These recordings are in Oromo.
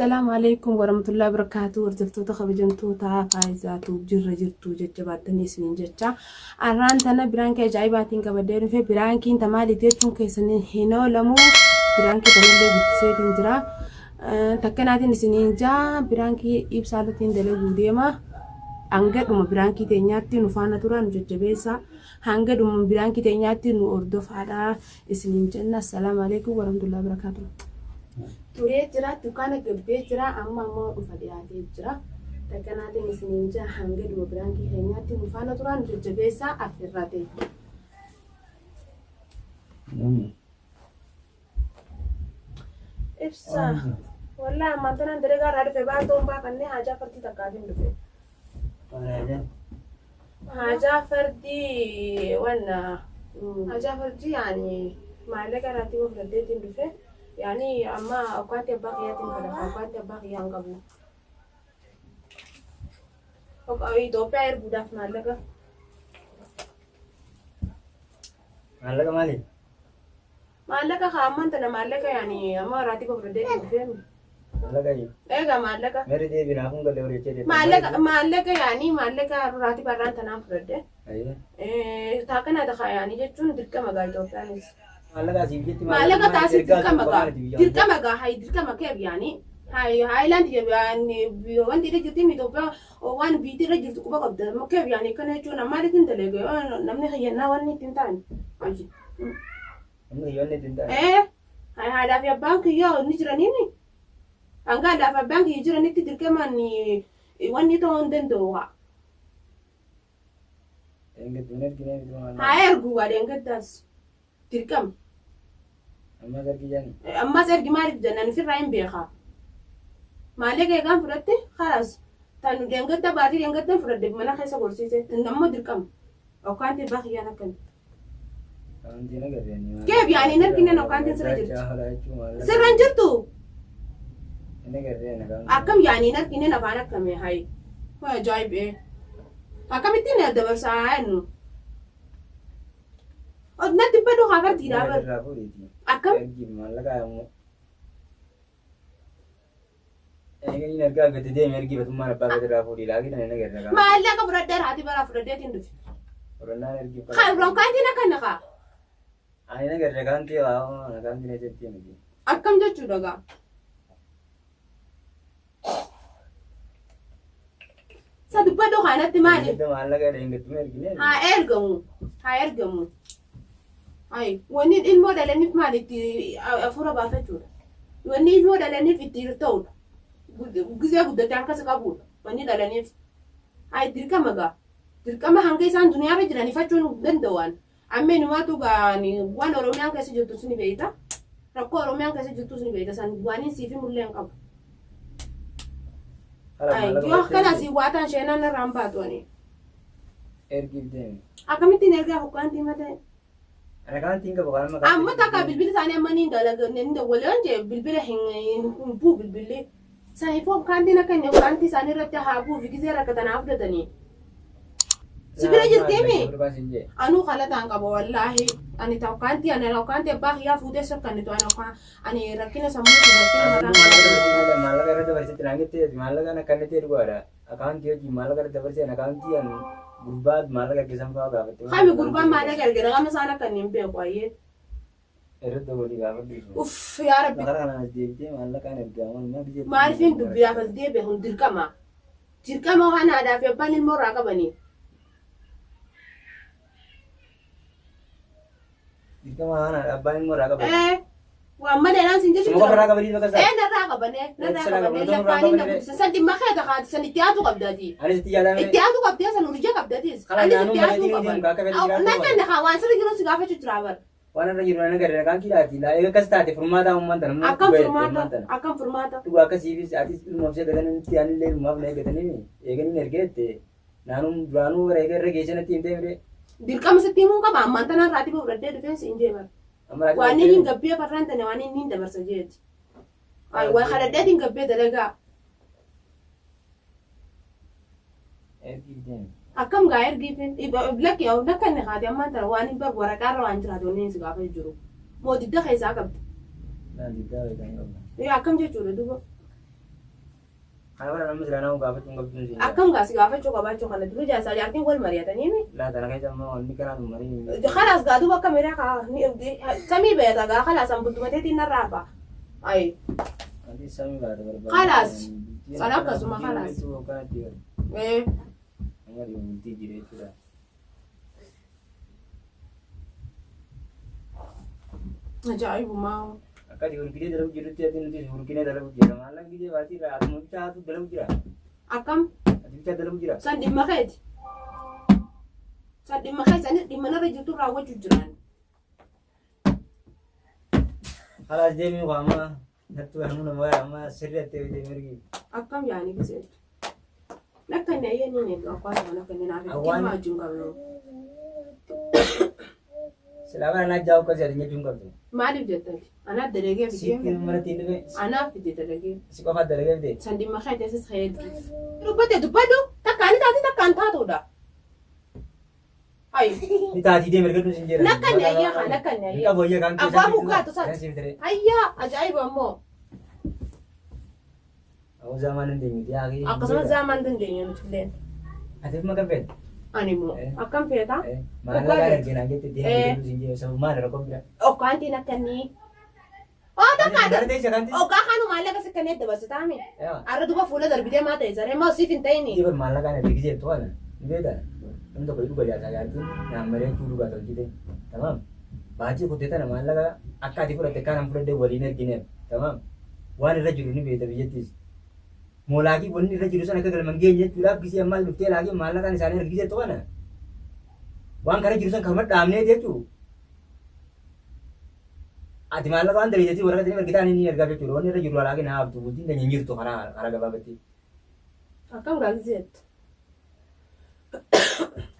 Assalaamu alaikum warahmatullahi wabarakatuh. Hordoftoota kabajamtoota Faayizaa Tuub jirra jirtu jajjabaattanii isiniin jecha. Arraan tana biraankii ajaa'ibaatiin qabadhee dhufe. Biraankiin ta maaliiti jechuun keessan hin oolamu. Biraankii tanallee guddiseetiin jira. Takkanaatiin isiniin jaa biraankii ibsaatiin dalaguu deema. Hanga dhuma biraankii teenyaatti nu faana turaa, nu jajjabeessaa. Hanga dhuma biraankii teenyaatti nu hordofaadha isiniin jenna. Assalaamu alaikum warahmatullahi wabarakatuh. Turee jira, dukkaana gabbee jira, amma ammoo dhufa dhiyaatee jira. Takkanaatiin isiniin jaa hanga dhuma biraankii keenyaatti nu faana turaa, nu jajjabeessaa, affeerraa ta'e. Ibsa. Wallaahi ammaan tanaan dalagaa irraa dhufe baatoon baafannee haajaa fardii takkaafin dhufe. Haajaa fardii wanna haajaa fardii yaani maallaqa irraatti immoo fudhadheetiin dhufe yaani amma akkaanti abbaa kiyyaatiin kadhata, akkaanti abbaa kiyyaa hin qabu. Itoophiyaa erguudhaaf maallaqa. Maallaqa maali? Maallaqa kaa ammaan tana maallaqa yaani amma raatiba fudhadheetiin dhufeemi. Maallaqa yi. Egaa maallaqa. Meerri deebi naaf hin galle horichee deebi. Maallaqa maallaqa yaani maallaqa raatiba irraan tanaan fudhadhe. Ayyee. Taakana takaa yaani jechuun dirqama gaa Itoophiyaanis. Maallaqa asiif jetti Maallaqa taasif dirqama gaa. biyya. Dirqama gaa hayi dirqama keef yaani. Hayi haayilaand yaani wanti irra jirti Itoophiyaa waan biitii irra jirtu quba qabda. Keef yaani akkana jechuun maaliif hin dalage namni kiyyannaa wanni ittiin ta'an. Namni kiyyoonni ittiin ta'an. Ee, haadhaa fi abbaan kiyyaa ni jiraniimi. Hanga haadhaa fi abbaan kiyya jiranitti dirqamaan wanni ta'uu hin danda'u haa. Dheengadduun erginee miti maallaqa. Haa ergu waa dheengaddaas dirqama. Ammas ergi jedhani. Ammas ergi maaliif jennaan ofirraa hin beekaa. Maallaqa eegaan fudhatte kalaas tan dheengadda baatii dheengaddan fudhadhe mana keessa gorsiise ammoo dirqama. Okkaanti abbaa kiyyaan akkami. Akaantiin agarre ani. Keef yaani hin argine akaantiin sirra jirti. Sirra hin jirtu. Hin agarre ani akaantiin. Akkam yaani hin argine afaan akkami hayi. Ajaa'ib ee. Akkamittiin dabarsaa haa jennu. Natti baduu haa fardiidhaa bar. Irraa fuudhiiti. Akkam? Ergi maallaqa ammoo. Eeganii ergaa gadi deemi ergi batummaan abbaa gadi irraa fuudhi laakiin ani hin agarre akaantiin. Maallaqa fudhadhee haati baraa fudhadheetiin dhufe. Fudhannaan ergi. Haa ronkaantiin akka naqaa. Ani hin agarre akaantii waa akaantiin eessatti miti. Akkam jechuudha gaa. Sa dubbadhu kanatti maali? Dheengadda maallaqa dheengadduma erginee. Haa ergamu. Haa ergamu. Ayi wanni ilmoo dhalaniif maali itti hafuura baafachuudha. Wanni ilmoo dhalaniif itti ta'udha. Gizee guddate harka si qabuudha. Wanni dhalaniif. Ayi dirqama gaa. Dirqama hanga isaan duniyaarra jiran ifachuun hin danda'an. Amma inumaatu gaa waan Oromiyaan keessa jirtus ni beekta. Rakkoo Oromiyaan keessa jirtus ni beekta. San waan siif himullee hin qabu. Kala maallaqa Yoo akkana fudhattee asii waa ta'an sheenaan irraa hin baatu ani. Ergiif deemi. Akkamittiin ergaa hoggaantii malee? Ani akaantiin qabu kan amma Amma takka bilbila isaanii amma ni dalaga ni dawwalee jee bilbila hin hin buu bilbilli. Saniifuu hoggaantiin akka inni hoggaantii isaanii irratti haa buufi gizee rakkatan haa fudhatanii. Si bira jirtiimi? Anuu kalataan qaba wallaahi. Ani ta hoggaantii ani hoggaantii abbaa kiyyaa fuutee sokkannitu ani hoggaa ani rakkina sammuutiin rakkina mataa kiyyaa. Maallaqa irra dabarsetti naan jettee maallaqa akka inni ta'e dhugaadha. Akaantii hojii maallaqa irra dabarsee akaantii an gurbaa maallaqa ergisan fa'aa gaafatte. Kami gurbaan maallaqa ergera kama isaan akka inni hin beeku ayyee. Irra dabalii gaafadhu. Uff yaa rabbi. Maqaa kanaan as deebitee maallaqaan ergaa maal gisee. Maaliifin dubbiyaaf as deebi'e kun dirqama. Dirqama waan haadhaa fi abbaan ilmoo irraa qabanii. Dirqama waan haadha abbaan ilmoo irraa qaban. Ee waan malee naan sin jechuudha. Suma qofa irraa qabanii bakka isaa. Ee narraa qabane narraa Sirraa qabane qabanii, lafaanii na qabanii. guddisan san dhimma kee takaati san itti haatu qabdaati. Anis itti yaadame. Itti haatu qabdee san urjee qabdatis. Karaa Anis naannoo itti haatuu maleetiin qaban. deemu akka fedhe jiraatu Nan qaban. kenna kaa waan sirri jiru si gaafachuu jira bar. Waan irra jiru nan agarre nagaan kiidhaati. Laa eega akkas taate furmaataa ummaan tana. Akkam furmaata akkam furmaata. Dhugaa akkasiifis atis ilmaaf si eegatanii anillee ilmaaf na eegatanii eeganiin ergeette naanuu duraanuu bara eega irra geesse natti himtee mire. Dirqama sitti himuu qaba ammaan tanaan raatiba fudhadhee dhufeen siin jee bar. Amma raatiba Waan inni hin fudhattee gabbee farraan tane waan inni hin dabarsa jeeti. Ay waa kadhadheetiin gabbee dalagaa. Ergiif deemi. Akkam gaa ergiifin lakki lakka inni kaate ammaan tana waan hin bar waraqaarra waan jiraatu wanni inni si gaafa jiru. Moo didda keessaa qabdi. Naan diddaa beekan qabu. Ee akkam jechuudha duuba. Kana bara namni silaa nama gaafachuu hin qabdu siin jedha. Akkam gaa si gaafachuu qabaachuu kana dura jaarsaa jaartiin wal mari'atanii mi? Laa tana keessa ammoo wanni kanaa sun marii hin jiru. Khalaas gaa duuba akka miraa kaa samii beeta gaa khalaas an bultumateetiin narraa hafa. Ayi. Ati samii baata barbaada. Khalaas. Sana akkasuma khalaas. Ee. Amma bultii jira jechuudha. Ajaa'ibumaa. Akka ati hurkitee dalagu jirtutti ati nutis hurkinee dalagu jira. Maallaqa gidee baatii irraa atuma bichaa haatu dalagu jira. Akkam? Ati bichaa dalagu jira. San dhimma keeti. San dhimma keeti. Anis dhimma narra jirtu raawwachuu jiraan. Khalaas deemii waama natti waamuu nama amma sirri atti deemee ergi. Akkam yaanii giseetu. Lakka inni ayyee ni eegga akkaa ta'an akka inni naaf Awwaan- ilma wajjin qabnu. Silaa bara naa jaa'u akkasii ati nyaachuu hin qabdu. Maaliif jettati? Anaaf dalagee Sitti fidee. manatti hin dhufe Anaaf fide dalagee. si qofa dalagee fide. San dhimma kee teessis kee ergiif. Dubbate dubbadhu takkaan taate takkaan taatudha. Ayi. Ni taatii deem ergadhu sin jedha. Nakka inni ayyaa kaa nakka inni Hin ayyaa. qabu ayyaa kaan Abbaa mukaatu sati. Ayyaa ajaa'iba ammoo. Awwa zaamaan dandeenyu yaa kee. Akkasumas zaamaan dandeenyu nuti illee. Ati amma kan feete. Ani immoo akkam feeta? Maallaqaan erginaan jette deem ergadhu sin jedha sababu maal rakkoon bira. Okkaantiin akka inni. Oo takka Gara teessa kan teessa. Oggaa kanu maallaqa si kanneen dabarsitaami. Arra duba fuula darbitee maa ta'e saree maa siif hin ta'ini. Dhiiban maallaqaan ergi jettu kana ni beektaa. Namni tokko dhuga jaarsaa jaartiin naan mari'achuu dhugaa tolchite. Tamaam. Baatii kutte tana maallaqa akka ati fudhatte akkaan an fudhadhe waliin ergineef. Tamaam. Waan irra jiru ni beekta biyyattis. Moo laakii wanni irra jiru san akka galma hin geenye jechuudhaaf gisee ammaas dhuftee laakii maallaqaan isaanii ergi jettu kana. Waan kana jiru san karuma dhaabnee jechuu. Ati maallaqa waan daleeteetii waraqaa isin ergitaa inni ergaa jechuudha. Wanni irra jiru alaaqin haa haftu bultiin teenya hin jirtu karaa karaa gabaabatti. Akkam gaazexii jettu.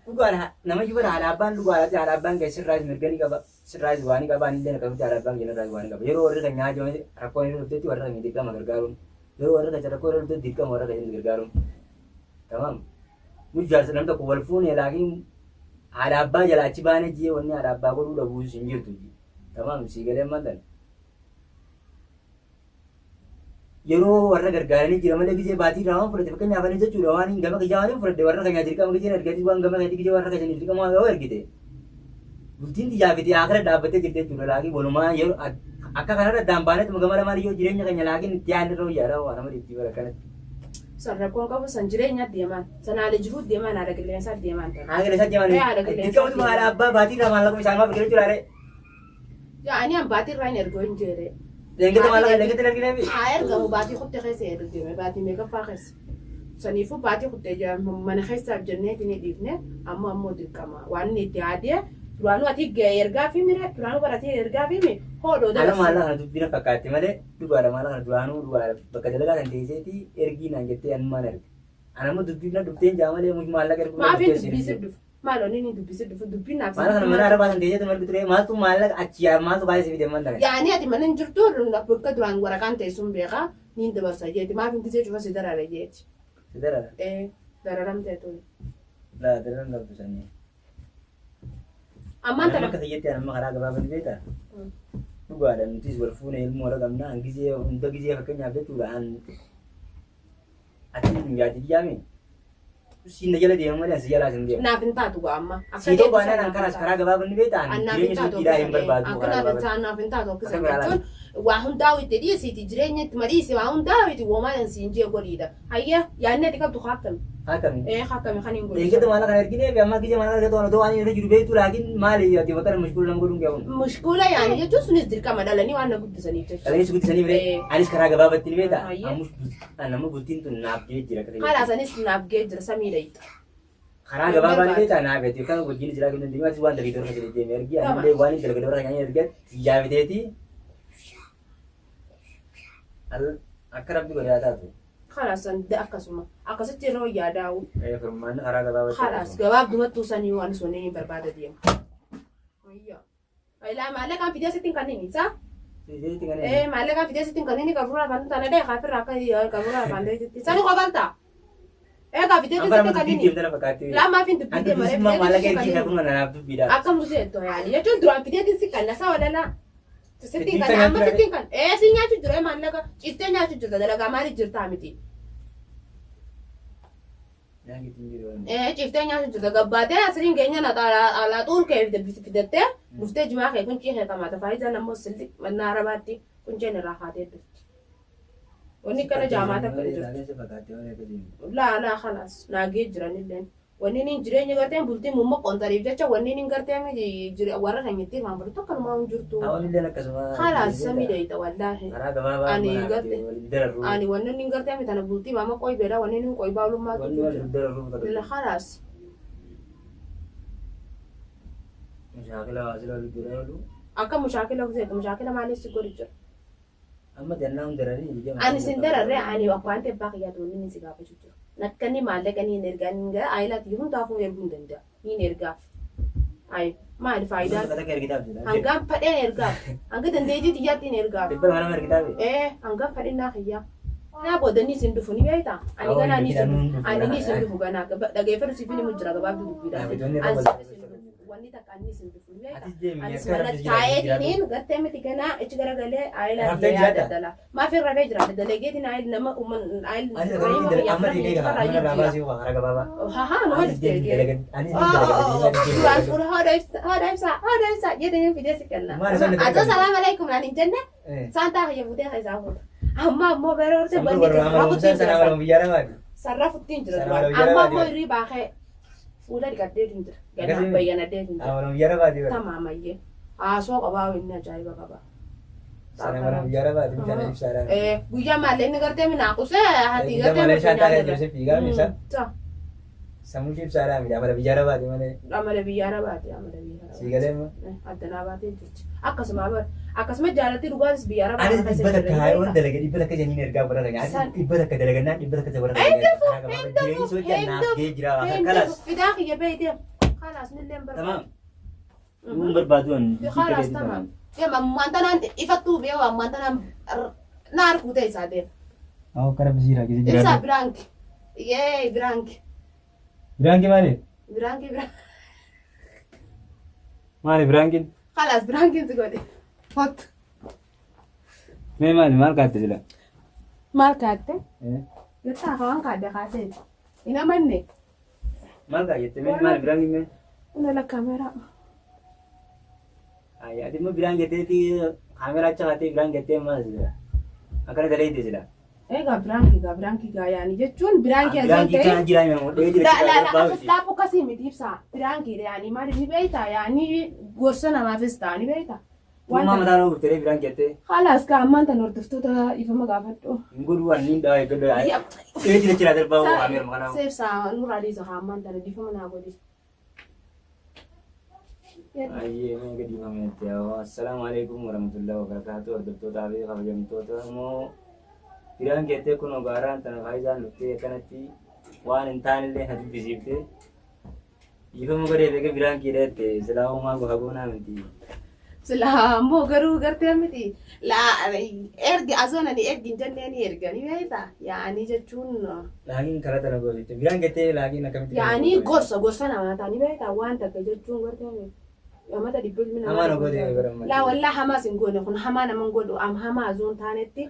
Dhugaadha nama jibara haadha abbaan dhugaadha haadha abbaan kee sirraas mirga ni qaba sirraas waa ni qaba ani illee akkamitti haadha abbaan kee sirraas waa ni qaba yeroo warri kan nyaata rakkoon irra dhuftetti warra kan dirqama gargaaruun yeroo warri kan rakkoo irra dhuftetti dirqama warra kan gargaaruun tamaam nu jaarsa nam tokko wal fuune laakiin haadha abbaa jala achi baanee jiyee wanni haadha abbaa godhuu dhabuus hin jirtu. Tamaam sii galee ammaan tana. Yeroo warra gargaaranii jira malee gizee baatii irraa waan fudhate fakkeenyaaf ani jechuudha waan hin gama kiyyaa waan hin fudhadhe warra keenyaa dirqama gizeen argatis waan gama keetii gizee warra keessanii dirqama waan yoo ergite. Bultiin tiyyaa fi tiyyaa akira dhaabbattee jirti jechuudha laakiin walumaa yeroo akka kanarra addaan baaneetuma gama lamaan yoo jireenya keenya laakiin itti yaadne irra wayyaadha waa nama dhibdii bara kanatti. San rakkoon qabu san jireenya deemaan san haala jiruu deemaan haala qilleensaa deemaan tana. Haala qilleensaa deemaan. Ee, haala qilleensaa Dirqamatu haadha abbaa baatii irraa maallaquma isaan maaf jechuudha ree. Yaa ani an baatii irraa hin ergoo hin jeere. Leengitti maallaqa leengitti hin ergineefi. Haa ergamu baatii kutte keessa ergame baatii meeqaffaa keessa. Saniifuu baatii kutte mana keessaaf jenneeti ni dhiifne amma ammoo dirqama waan inni itti yaadee duraanuu ati ergaa fi mire duraanuu baratee ergaa fi mi hoodhoo Ana dabarsi. maallaqa kana dubbina fakkaatti malee dhugaadha maallaqa kana duraanuu dhugaadha bakka dalagaa kan teesseeti ergii naan jettee anumaan erge. Ana immoo dubbina dhufteen jaa malee much maallaqa erguu Maaf hin dhuftee siin dubbisi dhufu. Maal onni inni dubbisi dhufu dubbiin naaf. Maallaqa kana mana arabaa kan teesseetu margi ture maaltu maallaqa achi yaa maaltu baay'ee si fide man tana. Yaani ati mana hin jirtu bakka duraan waraqaan teessuun beekaa niin dabarsa jeeti maaf hin gisee cufa si darara jeeti. Si darara. Ee dararamtee tuni. Laa dararan qabdu sanii. Ammaan tana. Akka kiyyatti amma karaa gabaabaa ni beektaa? Dhugaadha nutis wal fuune ilmoo warra qabna an gizee hunda gizee fakkeenyaaf jechuudha an ati hin yaaddi yaame siin na jala deema malee an si jalaa sin deema. Naaf hin taatu gaa amma. Akka Sii ta'uu keetti baanaan sana an karaas naaf karaa gabaabaa ni beektaa an Annaaf hin jireenya taatu suuqiidhaa hin barbaadu akka karaa naaf hin gabaabaa. taatu naaf hin taatu akka Akka isa biraa jechuun waa hundaa'u itti dhiisiiti jireenya itti madhiisi waa hundaa'u itti woomaan siin jee godhiidha. Hayya yaadni ati qabdu haa akkami? Akkami? Ee haa akkami kan hin godhu. Eeggata maallaqa kana erginee fi amma gizee maallaqa argatu waan otoo waan irra jiru beektu laakiin maali ati bakka mashkuula nama godhuun kee kun. Mushkuula yaani jechuun sunis dirqama dhalanii waan na guddisaniif jechuudha. Dhalanii si guddisanii biree Ee. anis karaa gabaabatti ni beektaa Hayyee. ammus nama bultiin tun naaf gahee jira akka ta'e. Kalaas anis naaf gahee jira samii dhayita. Karaa gabaabaa ni beektaa naaf gahee kan wajjin jiraa kennu dandeenyu atis waan dalagee warra jedhee deeme ergi anillee waan hin dalagee warra nyaanni erga yaabiteeti akka rabbi godhe haa taatu. Kalaas san akkasuma akkasitti yeroo yaadaa'u. Furmaanni karaa gabaabatti. Kalaas gabaabdumattuu sanii waan sun hin barbaada deema. Ayyaa. Ilaa maallaqaan fidee sitti hin kannini isaa? Sitti kan Ee maallaqaan fidee sitti hin kannini qaruuraa afaan tana dhee kaafirraa akka qaruuraa afaan ta'etti. Sani qobalta. Ee kaa fidee sitti hin kannini. Deemtana fakkaatti. Lamaa fi dubbii Anti deema dubbisummaa maallaqa sitti ergii kannini. kakuma nanaaf dubbiidha. Akkam guseetto yaani jechuun duraan fideetiin si kanna isaa walalaa. Sitti hin Dubbii kanna amma sana sitti hin kanna. Ee si nyaachuu jira maallaqa ciistee nyaachuu jirta dalagaa maaliif jirtaa miti. Ee ciiftee nyaachuu jirta gabbaatee asiriin keenya na alaa xuur kee fidattee dhuftee jimaa kee quncii kee qamaata faayidaan ammoo silli mannaa arabaatti qunceen irraa kaatee dhufti. Wanni kana jaamaa takka hin jirtu. Laa laa kalaas naagee jiranilleen. Wanni inni jireenya garteen bultii mumma qontariif jecha wanni inni gartee warra keenya itti irraan fudhatu akkanumaa hin jirtu. Awwanilleen akkasuma. Kalaas samii dheeyta wallaahi. Karaa gabaabaa Ani garte waliin dararru. ani wanni inni gartee miti tana bultii maama qoybeedha wanni inni qoybaa olummaatu Wanni jira. waliin dararru La kalaas. Mushaakila waasila waliin godhaa oolu. Akka mushaakila seetu mushaakila maaliif si godhu jira? Amma jannaa hun daranii biyya Ani sin dararree ani akkaan tebbaa kiyyaatu wanni inni si gaafachuu jiru. Nakkanni maallaqa ni hin ergaa ni gara aayilaati hundaafuu erguu hin danda'a. Ni hin ergaaf. Ayi maali faayidaan? Takka ergitaaf jedha. Hangaan fadheen ergaaf. Hanga dandeettii xiyyaatti hin ergaaf. 200 ergitaaf. Ee hangaan fadhinnaa kiyyaa. Naa booda ni isin dhufu ni beektaa? Ani ganaa ni isin dhufu. Ani ni isin dhufu ganaa. Dhageeffadhu siif ni mujjira gabaabduu dubbiidhaan. Ani siif isin dhufu. Wanni takka ani isin dhufu ni beektaa? Atis deemi Ani akka mana rabbi jira taa'eetiin gartee miti ganaa ichi garagalee aayilaa Raftee biyya jiraata? daldala. Maaf hin rafee jira dalageetiin aayil nama uumman aayil Ani akkamitti amma deemee gahaa mana irraa baasee waa karaa gabaabaa. Hahaa nama Anis deemi dhuftee. dalagan anis deemi dalagan Duraan fuula haadha ibsa haadha ibsa haadha ibsa jedhanii fidee si kenna. Maal isaan Atoo dalagan? salaam alaikum naan hin jenne saantaa kiyya fuutee keessaa fuuta. Amma ammoo bara horte Sammuu banni warra sarrafuttiin amalumsaa sana jira. amalum biyya lamaati. Sarrafuttiin jira Sana duraan. amalum biyya Amma lamaati. ammoo hirribaa ka'e fuula dhiqaddeetiin jira. Ganaa Akkasii? bayyanaddeetiin jira. Amalum biyya lamaati. Tamaamayyee. Haasoo qabaa inni ajaa'iba qabaa. Sana amalum biyya lamaati bishaan ibsaadhaan. Guyyaa maallee inni gartee minaa qusee haati Guyyaa gartee maallee shantaa kan jirse fiigaa miisa. Sammuu ibsaadhaan miti amala biyya lamaati malee. Amala biyya arabaati amala biyya arabaati. Sii galee immoo. Addanaa baatee jirti. Akkasuma bara akkasuma jaalatti dhugaatis biyya arabaa Anis kana keessa 100 jirra. haayoon dalage 100 janiin ergaa warra kan San- anis 100 dalagannaan 100 warra kan karaa gabaabaa jireenyi sochii naaf gahee jira Hin kalas. dhufu. Fidaa kiyya beeytee. Kalaas nillee hin Tamam. barbaadu. Nuun barbaadu an Kalaas tamam. Deema ammaan tanaan ifattuu beeku ammaan tanaan na arguu ta'e isaa deema. Awwa kara bisiira keessa Ibsaa jiraatu. biraanki. Yee biraanki. Biraanki maali? Biraanki biraanki. Maali biraankiin? Kalaas biraankiin si godhe. Hot. Mee maali maal kaatte sila? Maal kaatte? Jettaa waan kaadde kaaseeti. Hin amanne. Maal kaayyette mee maali biraankiin mee? Kun ala kaameeraa. Ayyi ati immoo biraan jetteeti kaameraa achi kaatee biraan jettee maal sila? Akkana daleeyte sila. Egaa biraankii gaa biraankii gaa yaani jechuun biraankii asii Biraanki ta'e. kana jiraa hima dhee jira La la la jira akkas dhaabuu akkasii miti ibsaa biraankii yaani maaliif ni beektaa yaani gorsa namaafis ta'a ni beektaa. Waan mataa nuu guftee biraan jettee. Kalaas gaa ammaan tan hordoftoota ifama gaafadhu. Hin godhu waan niin dhawaa eeggadhu. Dhee jira jira darbaa waa kaameera kanaa. Seebsaa nurraa dhiisa haa ammaan tana dhiifama naa godhi. Ayyee mee gadi fameetti assalaamu alaikum warahmatullahi wabarakatuh hordoftootaa fi kabajamtoota immoo biraan jettee kun gaaraan tana faayidaan dhuftee akkanatti waan hin taanellee na dubbisiifte dhiifama godhee beeka biraan kiidha jette silaa homaa goha goonaa miti. Silaa ammoo garuu gartee miti laa ergi azoon ani ergi hin jennee ni erganii beektaa yaa'anii jechuun Laakiin karaa tana goosifte biraan jettee laakiin akkamitti. yaa'anii gorsa gorsa namaa ta'anii beektaa waan takka jechuun gartee miti. Amata dhibba ilmi namaa. Hamaa na gootee bara ammaa. Laa wallaa hamaas hin goone kun hamaa nama hin godhu am hamaa azoon taanetti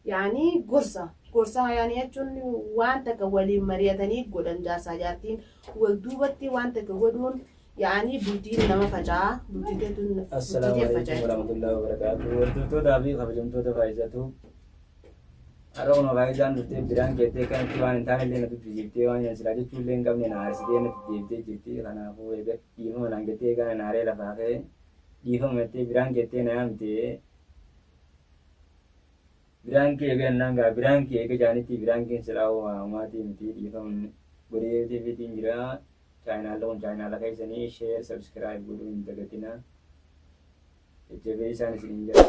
yaa'anii gorsa gorsa yaa'anii jechuun waan takka waliin mari'atanii godhan jaarsaa jaartiin wal duubatti waan takka godhuun yaa'anii bultiin nama faca'a bultii teetuun Assalaamu bultii tee alaikum faca'a. warahmatullahi wabarakatuh. Hordoftootaa fi kabajamtoota faayisatu. Har'a kun faayisaan dhuftee biraan keettee kanatti waan hin taane illee na dubbisiiftee waan hin silaa jechuu illee hin qabne na aarsitee na deebitee jirti. Kanaafuu eega dhiifama naan jettee egaa na aaree lafaa ka'e dhiifama jettee biraan keettee na yaamte. Biraan kee eega jennaan gaa biraan kee eega jaanitti biraan keen silaa homaatii miti dhiifama godheetiin jira. Chaayinaala kun chaayinaala keessanii share subscribe godhuu hin dagatinaa. Jajjabeessaan isiniin jedha.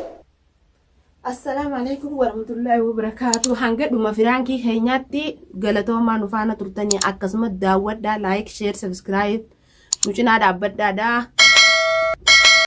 Assalaamu alaikum warahmatullahi wabarakatuh. Hanga dhuma firaankii keenyaatti galatoomaa nu faana turtanii akkasuma daawwadhaa like, share, subscribe nu cinaa dhaabbadhaadha.